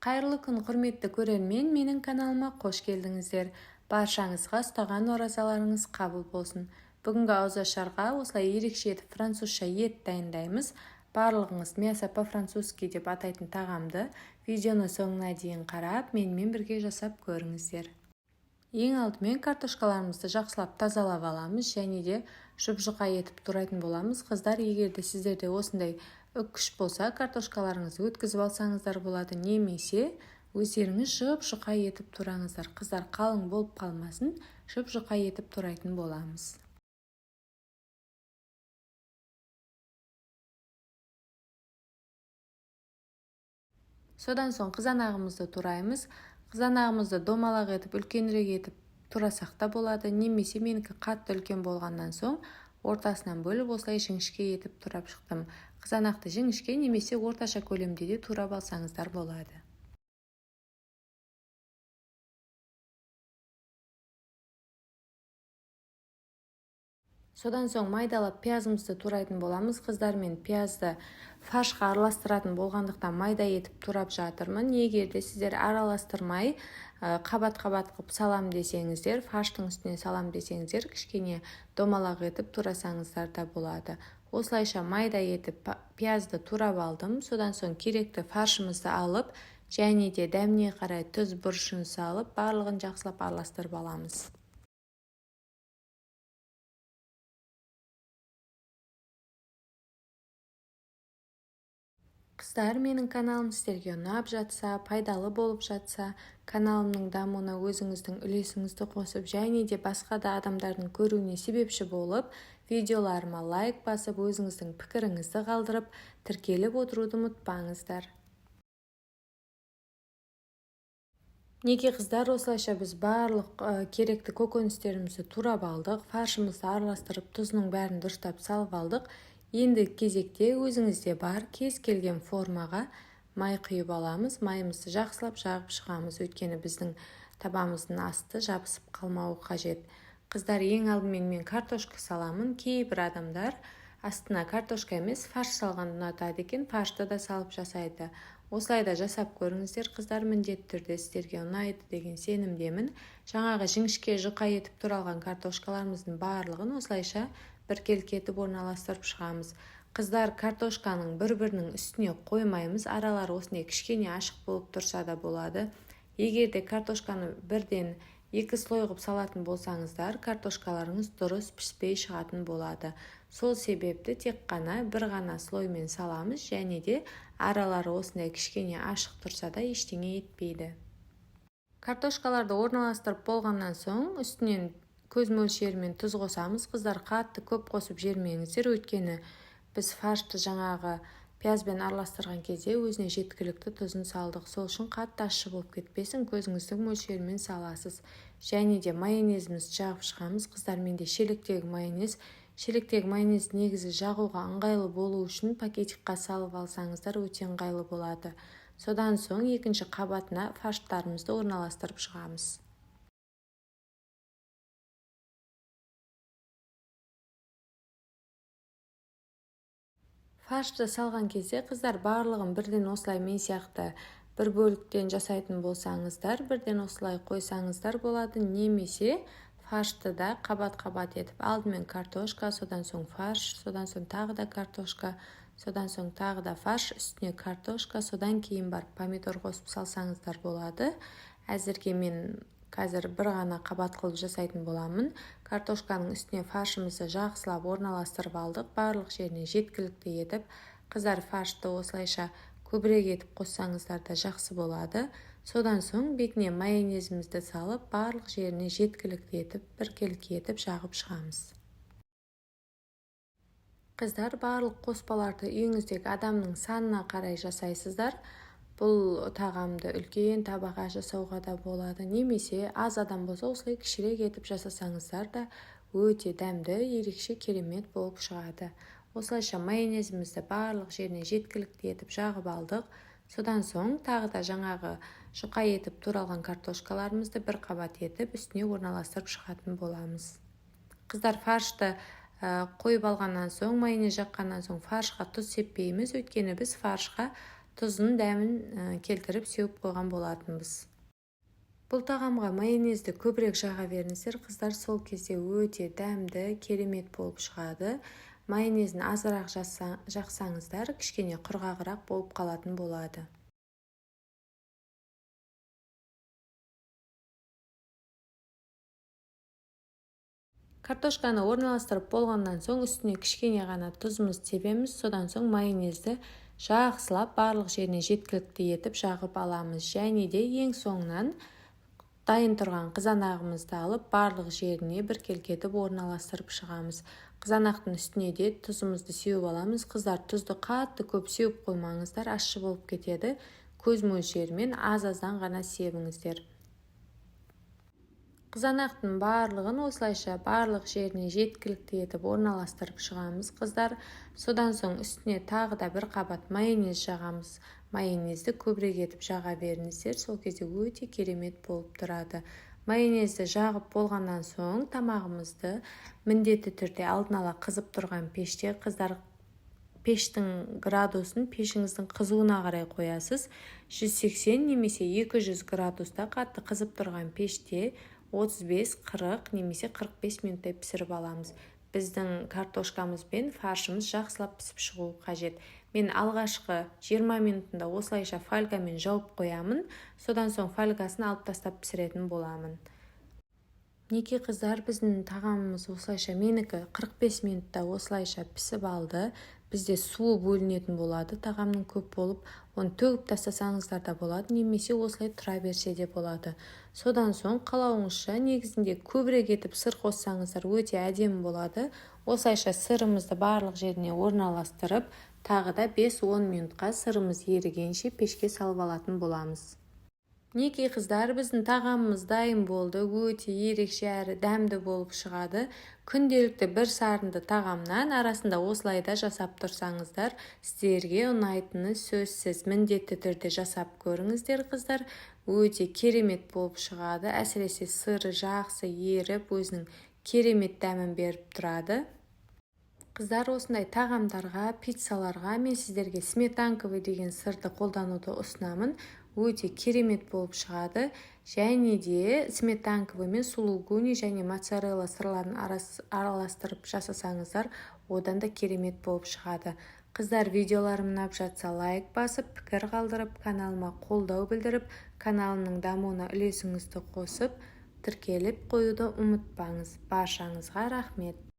Қайырлы күн, құрметті көрермен! Менің каналыма қош келдіңіздер. Баршаңызға ұстаған оразаларыңыз қабыл болсын. Бүгінгі ауызашарға осылай ерекше етіп французша ет дайындаймыз. Барлығыңыз мясо по-французски деп атайтын тағамды видеоны соңына дейін қарап, менімен бірге жасап көріңіздер. Ең алдымен картошкаларымызды жақсылап тазалап аламыз және де жұп-жұқа етіп турайтын боламыз. Қыздар, егер де сіздерде осындай үккіш болса, картошкаларыңызды өткізіп алсаңыздар болады, немесе өздеріңіз жұп-жұқа етіп тураңыздар. Қыздар, қалың болып қалмасын, жұп-жұқа етіп турайтын боламыз. Содан соң қызанағымызды тураймыз. Қызанағымызды домалақ етіп, үлкенірек етіп турасақ та болады, немесе менікі қатты үлкен болғаннан соң ортасынан бөліп, осылай жіңішке етіп турап шықтым. Қызанақты жіңішке немесе орташа көлемде де турап алсаңыздар болады. Содан соң майдалап пиязымызды турайтын боламыз. Қыздар, мен пиязды фаршқа араластыратын болғандықтан майда етіп турап жатырмын. Егер де сіздер араластырмай, қабат-қабат қылып салам десеңіздер, фарштың үстіне салам десеңіздер, кішкене домалақ етіп турасаңыздар да болады. Осылайша майда етіп пиязды турап алдым. Содан соң керекті фаршымызды алып, және де дәміне қарай тұз, бұрышын салып, барлығын жақсылап араластырып аламыз. Қыздар, менің каналым сіздерге ұнап жатса, пайдалы болып жатса, каналымның дамуына өзіңіздің үлесіңізді қосып, және де басқа да адамдардың көруіне себепші болып, видеоларыма лайк басып, өзіңіздің пікіріңізді қалдырып, тіркеліп отыруды ұмытпаңыздар. Неге, қыздар, осылайша біз барлық керекті көкөністерімізді турап алдық, фаршымызды араластырып, тұзының бәрін дұрыстап салып алдық. Енді кезекте өзіңізде бар кез келген формаға май құйып аламыз. Майымызды жақсылап жағып шығамыз, өйткені біздің табамыздың асты жабысып қалмауы қажет. Қыздар, ең алдымен мен картошка саламын. Кейбір адамдар астына картошка емес, фарш салғанды ұнатады екен, фаршты да салып жасайды. Осылай да жасап көріңіздер, қыздар, міндетті түрде сіздерге ұнайды деген сенімдемін. Жаңағы жіңішке жұқа етіп туралған картошкаларымыздың барлығын осылайша біркелкі етіп орналастырып шығамыз. Қыздар, картошканың бір-бірінің үстіне қоймаймыз, аралары осындай кішкене ашық болып тұрса да болады. Егер де картошканы бірден екі слой қылып салатын болсаңыздар, картошкаларыңыз дұрыс піспей шығатын болады. Сол себепті тек қана бір ғана слоймен саламыз, және де аралары осындай кішкене ашық тұрса да ештеңе етпейді. Картошкаларды орналастырып болғаннан соң үстінен көз мөлшерімен тұз қосамыз. Қыздар, қатты көп қосып жібермеңіздер, өйткені біз фаршты жаңағы пиязбен араластырған кезде өзіне жеткілікті тұзын салдық. Сол үшін қатты ащы болып кетпесін, көзіңіздің мөлшерімен саласыз. Және де майонезімізді жағып шығамыз. Қыздар, менде шелектегі майонез. Шелектегі майонез негізі жағуға ыңғайлы болу үшін пакетикқа салып алсаңыздар өте ыңғайлы болады. Содан соң екінші қабатына фарштарымызды орналастырып шығамыз. Фаршты салған кезде, қыздар, барлығын бірден осылай мен сияқты бір бөліктен жасайтын болсаңыздар, бірден осылай қойсаңыздар болады, немесе фаршты да қабат-қабат етіп, алдымен картошка, содан соң фарш, содан соң тағы да картошка, содан соң тағы да фарш, үстіне картошка, содан кейін барып помидор қосып салсаңыздар болады. Әзірге мен қазір бір ғана қабат қылып жасайтын боламын. Картошканың үстіне фаршымызды жақсылап орналастырып алдық, барлық жеріне жеткілікті етіп. Қыздар, фаршты осылайша көбірек етіп қоссаңыздар да жақсы болады. Содан соң бетіне майонезімізді салып, барлық жеріне жеткілікті етіп, біркелкі етіп жағып шығамыз. Қыздар, барлық қоспаларды үйіңіздегі адамның санына қарай жасайсыздар. Бұл тағамды үлкен табаға жасауға да болады, немесе аз адам болса, осылай кішірек етіп жасасаңыздар да өте дәмді, ерекше керемет болып шығады. Осылайша майонезімізді барлық жеріне жеткілікті етіп жағып алдық. Содан соң тағы да жаңағы жұқа етіп туралған картошкаларымызды бір қабат етіп үстіне орналастырып шығатын боламыз. Қыздар, фаршты қойып алғаннан соң, майонез жаққаннан соң фаршқа тұз сеппейміз, өйткені біз фаршқа Тұзын дәмін келтіріп сеуіп қойған болатынбыз. Бұл тағамға майонезді көбірек жаға беріңіздер, қыздар, сол кезде өте дәмді, керемет болып шығады. Майонезін азырақ жақсаңыздар, кішкене құрғағырақ болып қалатын болады. Картошканы орналастырып болғаннан соң үстіне кішкене ғана тұзымыз себеміз. Содан соң майонезді жақсылап барлық жеріне жеткілікті етіп жағып аламыз. Және де ең соңынан дайын тұрған қызанағымызды алып, барлық жеріне біркелкі етіп орналастырып шығамыз. Қызанақтың үстіне де тұзымызды сеуіп аламыз. Қыздар, тұзды қатты көп сеуіп қоймаңыздар, ащы болып кетеді. Көз мөлшерімен аз-аздан ғана себіңіздер. Қызанақтың барлығын осылайша барлық жеріне жеткілікті етіп орналастырып шығамыз, қыздар. Содан соң үстіне тағы да бір қабат майонез жағамыз. Майонезді көбірек етіп жаға беріңіздер, сол кезде өте керемет болып тұрады. Майонезді жағып болғаннан соң тамағымызды міндетті түрде алдын ала қызып тұрған пеште, қыздар, пештің градусын пешіңіздің қызуына қарай қоясыз. 180 немесе 200 градуста қатты қызып тұрған пеште 35, 40 немесе 45 минуттай пісіріп аламыз. Біздің картошкамыз бен фаршымыз жақсылап пісіп шығуы қажет. Мен алғашқы 20 минутында осылайша фольгамен жауып қоямын. Содан соң фольгасын алып тастап пісіретін боламын. Неке қыздар, біздің тағамымыз осылайша, менікі 45 минутта осылайша пісіп алды. Бізде суы бөлінетін болады, тағамның көп болып, оны төгіп тастасаңыздар да болады, немесе осылай тұра берсе де болады. Содан соң қалауыңызша, негізінде көбірек етіп сыр қоссаңыздар өте әдемі болады. Осылайша сырымызды барлық жеріне орналастырып, тағы да 5-10 минутқа сырымыз ерігенше пешке салып алатын боламыз. Неке қыздар, біздің тағамымыз дайын болды. Өте ерекше әрі дәмді болып шығады. Күнделікті бір сарынды тағамнан арасында осылай да жасап тұрсаңыздар, сіздерге ұнайтыны сөзсіз. Міндетті түрде жасап көріңіздер, қыздар. Өте керемет болып шығады. Әсіресе сыры жақсы еріп, өзінің керемет дәмін беріп тұрады. Қыздар, осындай тағамдарға, пиццаларға мен сіздерге сметанковый деген сырды қолдануды ұсынамын. Өте керемет болып шығады. Және де сметанковый мен сулугуни және моцарелла сырларын араластырып жасасаңыздар, одан да керемет болып шығады. Қыздар, видеоларым ұнап жатса, лайк басып, пікір қалдырып, каналыма қолдау білдіріп, каналымның дамуына үлесіңізді қосып, тіркеліп қоюды ұмытпаңыз. Баршаңызға рахмет.